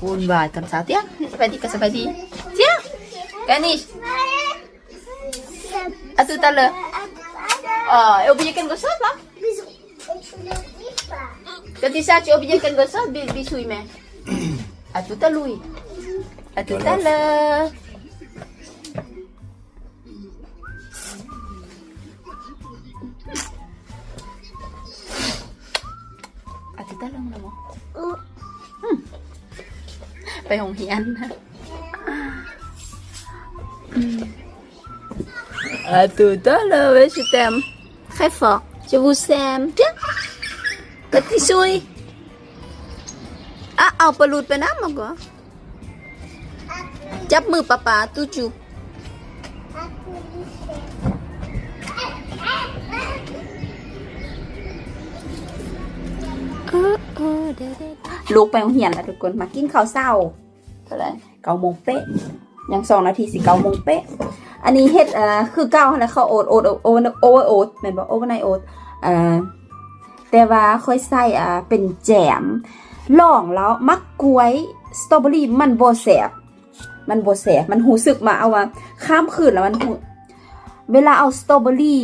ວຸ່ນວາຍຕອນເຊົ້າ. Tiens, selamat pagi, selamat pagi. Tiens, Ganesh. Ah, tout à l'heure. Ah, et oubliez quelque chose là ? Katisha, tu as oublié quelque chose ? Bi-, bisous, mais. À tout à l'heure. À tout à l'heure. À tout à l'heure, maman. ໄປໂຮງຮຽນ. À tout à l'heure, oui, je t'aime. Très fort. Je vous aime. Tiens. Petit souris. Ah, ເອົາປາຫຼຸດໄປນຳມັນກໍ. ຈັບມືປ້າໆ ຕູຈູ. ເອີ ເອີ ເດີ ເດີ ເດີ. ລູກໄປໂຮງຮຽນແລ້ວທຸກຄົນ. ມາກິນເຂົ້າເຊົ້າ. ເທົ່າໃດ? ເກົ້າໂມງເປະ. ຍັງສອງນາທີຊິເກົ້າໂມງເປະ. ອັນນີ້ເຮັດ ເອີ ຄືເກົ່າຫັ້ນແຫຼະ ເຂົ້າໂອດ ໂອດ ໂອດ ໂອເວີໂອດ ແມ່ນບໍ່? ໂອເວີໄນໂອດ. ເອີ ແຕ່ວ່າຂ້ອຍໃສ່ ອ່າ ເປັນແຈມ ລອງແລ້ວ ໝາກກ້ວຍ ສະຕໍເບີຣີ ມັນບໍ່ແຊບ ມັນບໍ່ແຊບ. ມັນຮູ້ສຶກມາເອົາວ່າ ຂ້າມຄືນແລ້ວມັນຮູ້ ເວລາເອົາສະຕໍເບີຣີ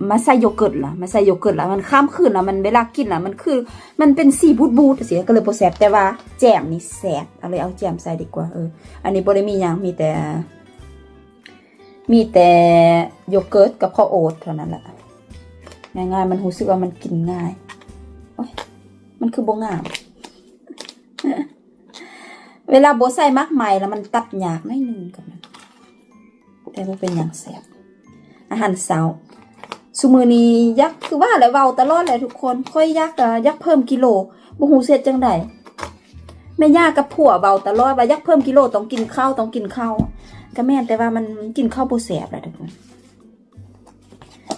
ມາໃສ່ໂຢເກີດລະ ມາໃສ່ໂຢເກີດລະ ມັນຂ້າມຄືນລະ ມັນເວລາກິນລະ ມັນຄື ມັນເປັນສີບູດໆ ຈັ່ງຊີ້ ກໍເລີຍບໍ່ແຊບ. ແຕ່ວ່າແຈມນີ້ແຊບ ເອົາເລີຍ ເອົາແຈມໃສ່ດີກວ່າ. ເອີ ອັນນີ້ບໍ່ໄດ້ມີຫຍັງ ມີແຕ່ ມີແຕ່ໂຢເກີດກັບເຂົ້າໂອດເທົ່ານັ້ນລະ. ງ່າຍໆ ມັນຮູ້ສຶກວ່າມັນກິນງ່າຍ. ໂອ້ຍ ມັນຄືບໍ່ງາມ. ເວລາບໍ່ໃສ່ໝາກໄມ້ລະ ມັນຕັດຍາກໜ້ອຍໜຶ່ງກັບມັນ. ແຕ່ບໍ່ເປັນຫຍັງ ແຊບ. ອາຫານເຊົ້າຊຸມື້ນີ້ ຢາກ ຄືວ່າແຫຼະ ເວົ້າຕະຫຼອດແຫຼະທຸກຄົນ ຂ້ອຍຢາກ ຢາກເພີ່ມກິໂລ ບໍ່ຮູ້ຊິເຮັດຈັ່ງໃດ. ແມ່ຍ່າກັບຜົວເວົ້າຕະຫຼອດວ່າ ຢາກເພີ່ມກິໂລ ຕ້ອງກິນເຂົ້າ ຕ້ອງກິນເຂົ້າ. ກະແມ່ນ ແຕ່ວ່າມັນກິນເຂົ້າບໍ່ແຊບແຫຼະທຸກຄົນ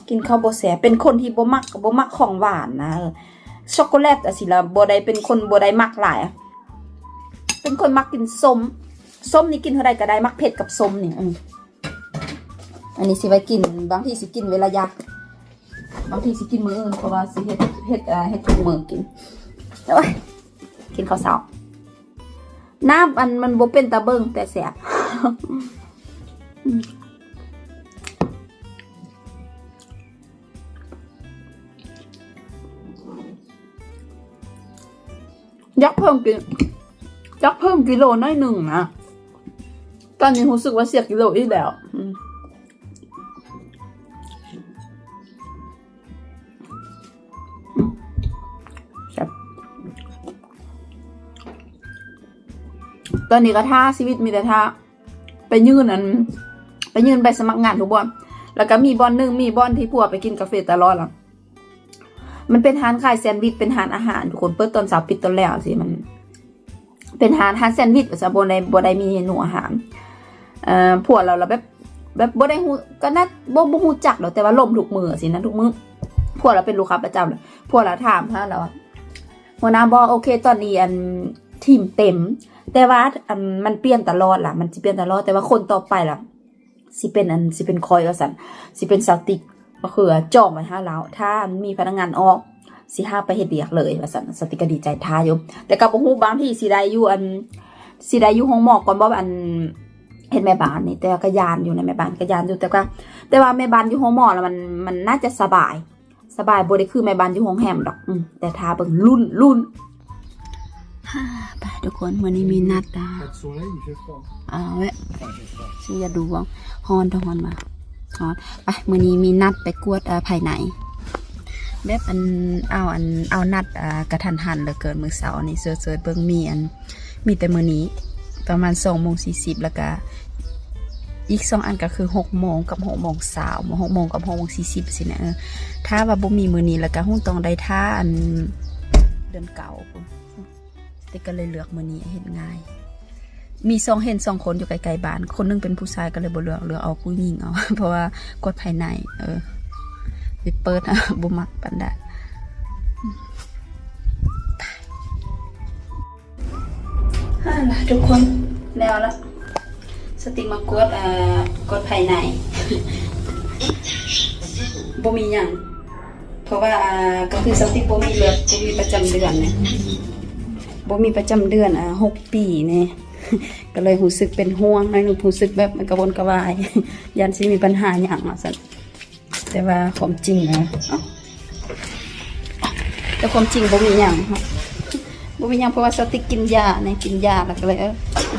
ກິນເຂົ້າບໍ່ແຊບ. ເປັນຄົນທີ່ບໍ່ມັກ ບໍ່ມັກຂອງຫວານນະ. ເອີ ຊັອກໂກແລັດຈັ່ງຊີ້ລະ ບໍ່ໄດ້ ເປັນຄົນບໍ່ໄດ້ມັກຫຼາຍ ເປັນຄົນມັກກິນສົ້ມ. ສົ້ມນີ້ກິນເທົ່າໃດກໍໄດ້ ໝາກເຜັດກັບສົ້ມນີ້. ອື ອັນນີ້ຊິໄວ້ກິນ ບາງທີຊິກິນເວລາຢາກ ບາງທີຊິກິນມື້ອື່ນ ເພາະວ່າຊິເຮັດ ເຮັດ ເຮັດທຸກມື້ກິນ. ໂອ້ຍ ກິນເຂົ້າເຊົ້າ. ນ້ຳອັນມັນບໍ່ເປັນຕາເບິ່ງ ແຕ່ແຊບ. ຢາກເພີ່ມກິ ຢາກເພີ່ມກິໂລໜ້ອຍໜຶ່ງນະ. ຕອນນີ້ຮູ້ສຶກວ່າເສຍກິໂລອີກແລ້ວ. ອືມ ແຊບ. ຕອນນີ້ກໍຖ້າ ຊີວິດມີແຕ່ຖ້າ ໄປຍື່ນອັນ ໄປຍື່ນໃບສະໝັກງານທຸກບ່ອນ. ແລ້ວກໍມີບ່ອນໜຶ່ງ ມີບ່ອນທີ່ຜົວໄປກິນກາເຟຕະຫຼອດລະ ມັນເປັນຮ້ານຂາຍແຊນວິດ ເປັນຮ້ານອາຫານທຸກຄົນ ເປີດຕອນເຊົ້າ ປິດຕອນແລງຊີ້. ມັນເປັນຮ້ານ ຮ້ານແຊນວິດວ່າຊັ້ນ ບໍ່ໄດ້ ບໍ່ໄດ້ມີເມນູອາຫານ. ເອີ ຜົວລາວລະແບບ ແບບບໍ່ໄດ້ຮູ້ ກໍໜ້າ ບໍ່ ບໍ່ຮູ້ຈັກດອກ ແຕ່ວ່າລົມທຸກມື້ຊີ້ນະ ທຸກມື້. ຜົວລາວເປັນລູກຄ້າປະຈຳ ຜົວລາວຖາມຫາລາວວ່າ ຫົວໜ້າບໍ ໂອເຄ ຕອນນີ້ອັນ ທີມເຕັມ ແຕ່ວ່າອັນ ມັນປ່ຽນຕະຫຼອດລະ ມັນຊິປ່ຽນຕະຫຼອດ ແຕ່ວ່າຄົນຕໍ່ໄປລະ ຊິເປັນອັນ ຊິເປັນຂ້ອຍວ່າຊັ້ນ ຊິເປັນສາວຕິກ ກໍຄືຈອງໄວ້ຫາລາວ ຖ້າມີພະນັກງານອອກ ຊິຫາໄປເຮັດວຽກເລີຍວ່າຊັ້ນ. ສາວຕິກກໍດີໃຈຖ້າຢູ່ ແຕ່ກໍບໍ່ຮູ້ ບາງທີຊິໄດ້ຢູ່ອັນ ຊິໄດ້ຢູ່ໂຮງໝໍກ່ອນບໍ ອັນ ເຮັດແມ່ບ້ານນີ້. ແຕ່ກໍຢ້ານຢູ່ນະ ແມ່ບ້ານກໍຢ້ານຢູ່ ແຕ່ກໍ ແຕ່ວ່າແມ່ບ້ານຢູ່ໂຮງໝໍລະ ມັນ ມັນໜ້າຈະສະບາຍ ສະບາຍ ບໍ່ໄດ້ຄືແມ່ບ້ານຢູ່ໂຮງແຮມດອກ. ອືມ ແຕ່ຖ້າເບິ່ງ ລຸ້ນ ລຸ້ນ. ໄປທຸກຄົນ ມື້ນີ້ມີນັດ ອ່າ Pas de soleil, il fait froid. ອ່າ ແວະ Enfin, il fait froid. ຊິຢ່າດູຫວງ ຮ້ອນເດີ ຮ້ອນມາ ຮ້ອນ. ໄປ ມື້ນີ້ມີນັດໄປກວດ ອ່າ ພາຍໃນ ແບບອັນ ເອົາອັນ ເອົານັດ ອ່າ ກະທັນຫັນເຫຼືອເກີນ. ມື້ເຊົ້ານີ້ເສີດໆເບິ່ງ ມີອັນ ມີແຕ່ມື້ນີ້ປະມານສອງໂມງສີ່ສິບ ແລ້ວກະອີກສອງອັນກໍຄືຫົກໂມງກັບຫົກໂມງຊາວ ຫົກໂມງກັບຫົກໂມງສີ່ສິບຊີ້ນະ. ເອີ ຖ້າວ່າບໍ່ມີມື້ນີ້ແລ້ວກະຮູ້ຕ້ອງໄດ້ຖ້າອັນເດືອນເກົ້າພຸ້ນ. ແຕ່ກໍເລີຍເລືອກມື້ນີ້ເຮັດງ່າຍ ມີສອງ ເຫັນສອງຄົນຢູ່ໃກ້ໆບ້ານ ຄົນໜຶ່ງເປັນຜູ້ຊາຍ ກໍເລີຍບໍ່ເລືອກ ເລືອກເອົາຜູ້ຍິງເອົາ ເພາະວ່າກວດພາຍໃນ. ເອີ ໄປເປີດ ບໍ່ມັກປານໃດ. ອ່າ ທຸກຄົນ ແລ້ວລະ ສະຕິກມາກວດ ອ່າ ກວດພາຍໃນ ບໍ່ມີຫຍັງ ເພາະວ່າ ອ່າ ກໍຄືສະຕິກບໍ່ມີເລືອດ ບໍ່ມີປະຈຳເດືອນນະ. ບໍ່ມີປະຈຳເດືອນ ອ່າ ຫົກປີນີ້ ກໍເລີຍຮູ້ສຶກເປັນຫ່ວງໜ້ອຍໜຶ່ງ ຮູ້ສຶກແບບກະວົນກະວາຍ ຢ້ານຊິມີບັນຫາຫຍັງວ່າຊັ້ນ. ແຕ່ວ່າຄວາມຈິງນະ ເອົ້າ ແຕ່ຄວາມຈິງບໍ່ມີຫຍັງ ບໍ່ມີຫຍັງ ເພາະວ່າສາວຕິກກິນຢານີ້ ກິນຢາແລ້ວກໍເລີຍ ເອີ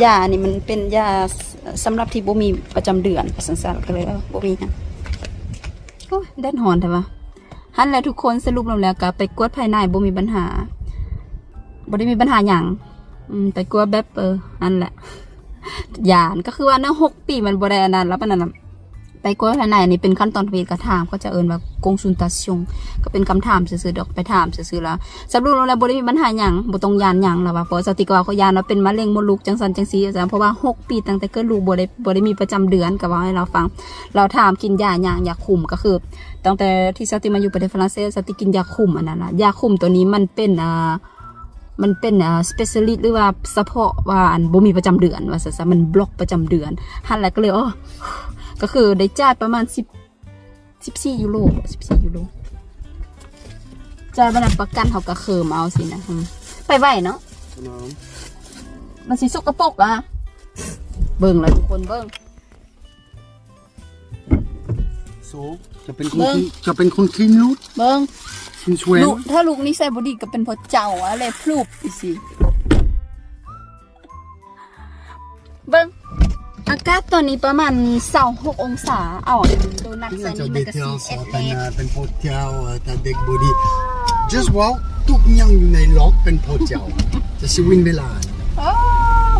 ຢານີ້ມັນເປັນຢາສຳລັບທີ່ບໍ່ມີປະຈຳເດືອນ ວ່າຊັ້ນຊະ ກໍເລີຍ ເອີ ບໍ່ມີຫຍັງ. ໂອ້ຍ ແດດຮ້ອນແທ້ວ່າ. ຫັ້ນແຫຼະທຸກຄົນ ສະຫຼຸບລົງແລ້ວກໍໄປກວດພາຍໃນ ບໍ່ມີບັນຫາ ບໍ່ໄດ້ມີບັນຫາຫຍັງ. ອືມ ໄປກວດແບບ ເອີ ຫັ້ນແຫຼະ ຢ້ານ ກໍຄືວ່າເນາະ ຫົກປີມັນບໍ່ໄດ້ອັນນັ້ນແລ້ວປານນັ້ນນະ. ໄປກວດພາຍໃນນີ້ເປັນຂັ້ນຕອນທຳອິດ ກໍຖາມ ເຂົາເຈົ້າເອີ້ນວ່າ consultation ກໍເປັນຄຳຖາມຊື່ໆດອກ ໄປຖາມຊື່ໆ ແລ້ວສະຫຼຸບລົງແລ້ວບໍ່ໄດ້ມີບັນຫາຫຍັງ ບໍ່ຕ້ອງຢ້ານຫຍັງ ລາວວ່າ. ເພາະສາວຕິກກໍວ່າ ຂ້ອຍຢ້ານວ່າເປັນມະເຮັງມົດລູກ ຈັ່ງຊັ້ນຈັ່ງຊີ້ ວ່າຊັ້ນ ເພາະວ່າຫົກປີຕັ້ງແຕ່ເກີດລູກບໍ່ໄດ້ ບໍ່ໄດ້ມີປະຈຳເດືອນ ກໍເວົ້າໃຫ້ລາວຟັງ. ລາວຖາມກິນຢາຫຍັງ ຢາຄຸມ ກໍຄືຕັ້ງແຕ່ທີ່ສາວຕິກມາຢູ່ປະເທດຝຣັ່ງເສດ ສາວຕິກກິນຢາຄຸມອັນນັ້ນນະ ຢາຄຸມຕົວນີ້ມັນເປັນ ອ່າ ມັນເປັນ ອ່າ specialist ຫຼືວ່າສະເພາະວ່າອັນບໍ່ມີປະຈຳເດືອນ ວ່າຊັ້ນຊະ ມັນບລັອກປະຈຳເດືອນ. ຫັ້ນແຫຼະກໍເລີຍ ໂອ້ ກໍຄືໄດ້ຈ່າຍປະມານສິບ ສິບສີ່ຢູໂຣ ສິບສີ່ຢູໂຣ ຈ່າຍບັດນັ້ນປະກັນເຮົາກໍເຄີມເອົາຊີ້ນະ. ອືມ ໄປໄວເນາະ ມັນຊິສົກກະປົກອະ ເບິ່ງລະທຸກຄົນເບິ່ງ. ໂຊ ຈະເປັນຄົນ ເບິ່ງ ທີ່ ຈະເປັນຄົນຂີ້ຫຼຸດ ເບິ່ງ ຊິນແຊວນ ລູກ ຖ້າລູກນິໄສບໍ່ດີກໍເປັນເພາະເຈົ້າອະແຫຼະ ພລູບອີ່ຊີ້. ເບິ່ງ ອາກາດຕອນນີ້ປະມານຊາວຫົກອົງສາ ເອົາໂດນັດໃສ່ນີ້ມັນກໍສິບເອັດແລ້ວ. ເປັນເພາະເຈົ້າ ຖ້າເດັກບໍ່ດີ just ເວົ້າ ທຸກຢ່າງຢູ່ໃນໂລກເປັນເພາະເຈົ້າ ຈະຊິວິນເວລາ. ໂອ້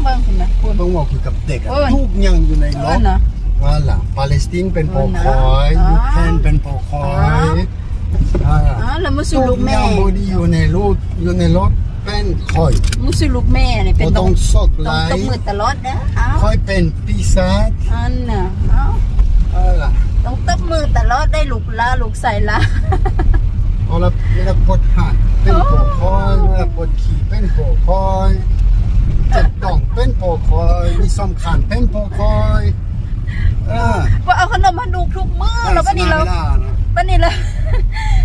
ເບິ່ງພຸ້ນນະ ເບິ່ງເວົ້າຄືກັບເດັກ ທຸກຢ່າງຢູ່ໃນໂລກ ວ່າລະ ປາເລສຕິນເປັນເພາະຂ້ອຍ ຢູເຄຣນເປັນເພາະຂ້ອຍ ອ່າ ແລ້ວມາສູ່ລູກແມ່ ທຸກຢ່າງບໍ່ດີຢູ່ໃນໂລກ ຢູ່ໃນໂລກເປັນຂ້ອຍ ມາສູ່ລູກແມ່ນີ້ເປັນ ບໍ່ຕ້ອງ ຕ້ອງ ຕ້ອງຕົບມືຕະຫຼອດເດີ. ຂ້ອຍເປັນປີສາດ ອັນນະ ເອົ້າ ເອີ ຕ້ອງຕົບມືຕະຫຼອດໄດ໋ ລູກຫຼ້າ ລູກຊາຍຫຼ້າ. ເວລາ ເວລາປວດຫາກເປັນເພາະຂ້ອຍ ເວລາປວດຂີ້ເປັນເພາະຂ້ອຍ ເຈັບທ້ອງເປັນເພາະຂ້ອຍ ມີສຳຄັນເປັນເພາະຂ້ອຍ. ເອີ ບໍ່ເອົາຂະໜົມໃຫ້ລູກທຸກມື້ ແລ້ວບັດນີ້ລາວ ບັດນີ້ລາວ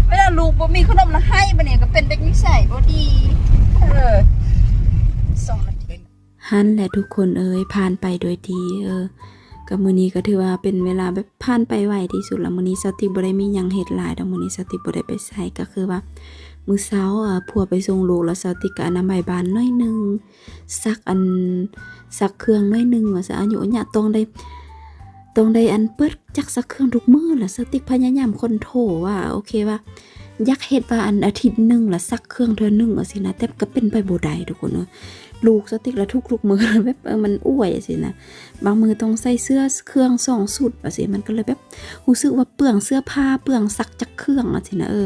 ເວລາລູກບໍ່ມີຂະໜົມລະໄຫ້ ບັດນີ້ກໍເປັນເດັກນິໄສບໍ່ດີ. ເອີ ສອງນາທີ ຫັ້ນແຫຼະທຸກຄົນເອີຍ ຜ່ານໄປໂດຍດີ. ເອີ ກໍມື້ນີ້ກໍຖືວ່າເປັນເວລາແບບຜ່ານໄປໄວທີ່ສຸດລະ. ມື້ນີ້ສາວຕິກບໍ່ໄດ້ມີຫຍັງເຮັດຫຼາຍດອກ ມື້ນີ້ສາວຕິກບໍ່ໄດ້ໄປໃສ. ກໍຄືວ່າມື້ເຊົ້າ ອາ ຜົວໄປສົ່ງລູກ ແລ້ວສາວຕິກກໍອະນາໄມບ້ານໜ້ອຍໜຶ່ງ ຊັກອັນ ຊັກເຄື່ອງໜ້ອຍໜຶ່ງວ່າຊັ້ນ ອາຍຸອາຍະ ຕ້ອງໄດ້ ຕ້ອງໄດ້ອັນເປີດຈັກຊັກເຄື່ອງທຸກມື້ລະ. ສາວຕິກພະຍາຍາມຄອນໂທລວ່າ ໂອເຄວ່າ ຢາກເຮັດວ່າອັນອາທິດໜຶ່ງລະຊັກເຄື່ອງເທື່ອໜຶ່ງວ່າຊີ້ນະ ແຕ່ກໍເປັນໄປບໍ່ໄດ້ທຸກຄົນເອີຍ. ລູກສາວຕິກລະທຸກໆມື້ແບບ ເອີ ມັນອ້ວຍຊີ້ນະ ບາງມື້ຕ້ອງໃສ່ເສື້ອເຄື່ອງສອງຊຸດວ່າຊີ້ ມັນກໍເລີຍແບບຮູ້ສຶກວ່າເປືອງເສື້ອຜ້າ ເປືອງຊັກຈັກເຄື່ອງວ່າຊີ້ນະ. ເອີ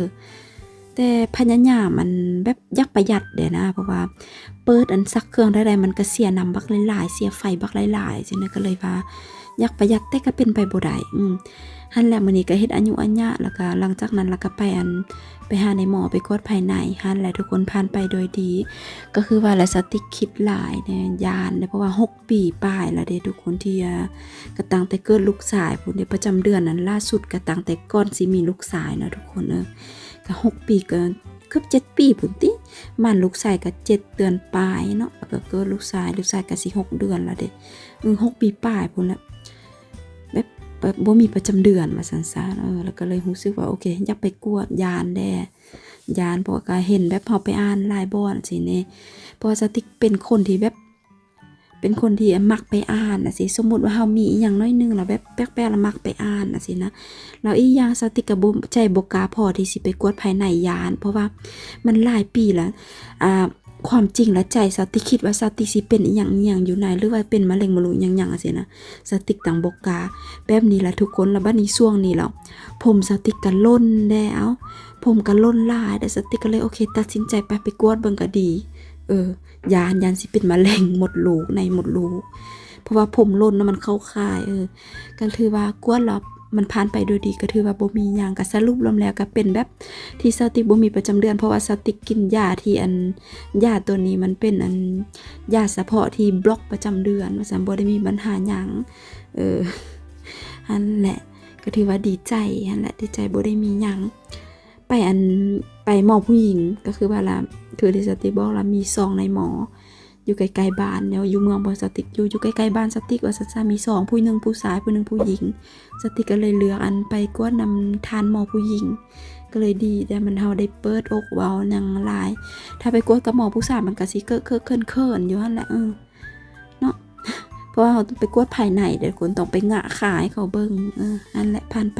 ແຕ່ພະຍາຍາມອັນແບບຢາກປະຢັດແດ່ນະ ເພາະວ່າເປີດອັນຊັກເຄື່ອງເທື່ອໃດມັນກະເສຍນ້ຳບັກຫຼາຍໆ ເສຍໄຟບັກຫຼາຍໆ ຈັ່ງໃດກໍເລີຍວ່າຢາກປະຢັດ ແຕ່ກໍເປັນໄປບໍ່ໄດ້. ອືມ ຫັ້ນແຫຼະ ມື້ນີ້ກໍເຮັດອາຍຸອາຍະ ແລ້ວກໍຫຼັງຈາກນັ້ນລະກໍໄປອັນ ໄປຫາໃນໝໍ ໄປກວດພາຍໃນ. ຫັ້ນແຫຼະທຸກຄົນ ຜ່ານໄປໂດຍດີ. ກໍຄືວ່າລະ ສາວຕິກຄິດຫຼາຍແດ່ ຢ້ານແດ່ ເພາະວ່າຫົກປີປາຍລະເດ້ທຸກຄົນ ທີ່ ອາ ກໍຕັ້ງແຕ່ເກີດລູກຊາຍພຸ້ນເດ້ ປະຈຳເດືອນນັ້ນລ່າສຸດກໍຕັ້ງແຕ່ກ່ອນຊິມີລູກຊາຍເນາະທຸກຄົນເອີຍ. ກໍຫົກປີ ກໍເກືອບເຈັດປີພຸ້ນຕິ ມັນລູກຊາຍກໍເຈັດເດືອນປາຍເນາະ ແລ້ວກໍເກີດລູກຊາຍ ລູກຊາຍກໍຊິຫົກເດືອນລະເດ້. ເອີ ຫົກປີປາຍພຸ້ນແຫຼະ ແບບ ແບບບໍ່ມີປະຈຳເດືອນວ່າຊັ້ນຊະ. ເອີ ແລ້ວກໍເລີຍຮູ້ສຶກວ່າ ໂອເຄ ຢາກໄປກວດ ຢ້ານແດ່ ຢ້ານ ເພາະວ່າກໍເຫັນແບບເຮົາໄປອ່ານຫຼາຍບ່ອນຊີ້ເນ ເພາະວ່າສາວຕິກເປັນຄົນທີ່ແບບ ເປັນຄົນທີ່ມັກໄປອ່ານຈັ່ງຊີ້ ສົມມຸດວ່າເຮົາມີອີ່ຫຍັງໜ້ອຍໜຶ່ງແລ້ວແບບແປກໆ ລະມັກໄປອ່ານຈັ່ງຊີ້ນະ. ແລ້ວອີກຢ່າງສາວຕິກກໍບໍ່ ໃຈບໍ່ກ້າພໍທີ່ຊິໄປກວດພາຍໃນ ຢ້ານ ເພາະວ່າມັນຫຼາຍປີລະ ອ່າ ຄວາມຈິງລະໃຈສາວຕິກຄິດວ່າສາວຕິກຊິເປັນອີ່ຫຍັງອີ່ຫຍັງຢູ່ໃນ ຫຼືວ່າເປັນມະເຮັງມົດລູກຫຍັງໆ ຈັ່ງຊີ້ນະ ສາວຕິກຈັ່ງບໍ່ກ້າ ແບບນີ້ລະທຸກຄົນ. ລະບັດນີ້ຊ່ວງນີ້ລະ ຜົມສາວຕິກກໍຫຼົ່ນແດ່ ເອົ້າ ຜົມກໍຫຼົ່ນຫຼາຍແດ່ ສາວຕິກກໍເລີຍ ໂອເຄ ຕັດສິນໃຈໄປ ໄປກວດເບິ່ງກໍດີ ເອີ ຢ້ານ ຢ້ານຊິເປັນມະເຮັງມົດລູກ ໃນມົດລູກ ເພາະວ່າຜົມຫຼົ່ນນະ ມັນເຂົ້າຂ່າຍ. ເອີ ກໍຖືວ່າກວດແລ້ວມັນຜ່ານໄປໂດຍດີ ກໍຖືວ່າບໍ່ມີຫຍັງ ກໍສະຫຼຸບລວມແລ້ວກໍເປັນແບບທີ່ສາວຕິກບໍ່ມີປະຈຳເດືອນ ເພາະວ່າສາວຕິກກິນຢາທີ່ອັນ ຢາຕົວນີ້ມັນເປັນອັນ ຢາສະເພາະທີ່ບລັອກປະຈຳເດືອນວ່າຊັ້ນ ບໍ່ໄດ້ມີບັນຫາຫຍັງ. ເອີ ຫັ້ນແຫຼະ ກໍຖືວ່າດີໃຈຫັ້ນແຫຼະ ດີໃຈບໍ່ໄດ້ມີຫຍັງ. ໄປອັນ ໄປໝໍຜູ້ຍິງ ກໍຄືວ່າລະ ຄືທີ່ສະຕິກບອກລະ ມີສອງນາຍໝໍ ຢູ່ໃກ້ໆບ້ານ ແລ້ວຢູ່ເມືອງບ່ອນສະຕິກຢູ່ ຢູ່ໃກ້ໆບ້ານສະຕິກວ່າຊັ້ນຊະ ມີສອງ ຜູ້ໜຶ່ງຜູ້ຊາຍ ຜູ້ໜຶ່ງຜູ້ຍິງ. ສະຕິກກໍເລີຍເລືອກອັນໄປກວດນຳທ່ານໝໍຜູ້ຍິງ ກໍເລີຍດີ ແຕ່ມັນເຮົາໄດ້ເປີດອົກເວົ້າຫຍັງຫຼາຍ. ຖ້າໄປກວດກັບໝໍຜູ້ຊາຍ ມັນກໍຊິເຄີກໆເຂີນໆຢູ່ຫັ້ນແຫຼະ ເອີ ເນາະ ເພາະວ່າເຮົາຕ້ອງໄປກວດພາຍໃນເດ້ ຄົນຕ້ອງໄປງະຂາໃຫ້ເຂົາເບິ່ງ ເອີ ຫັ້ນແຫຼະ ຜ່ານໄປ.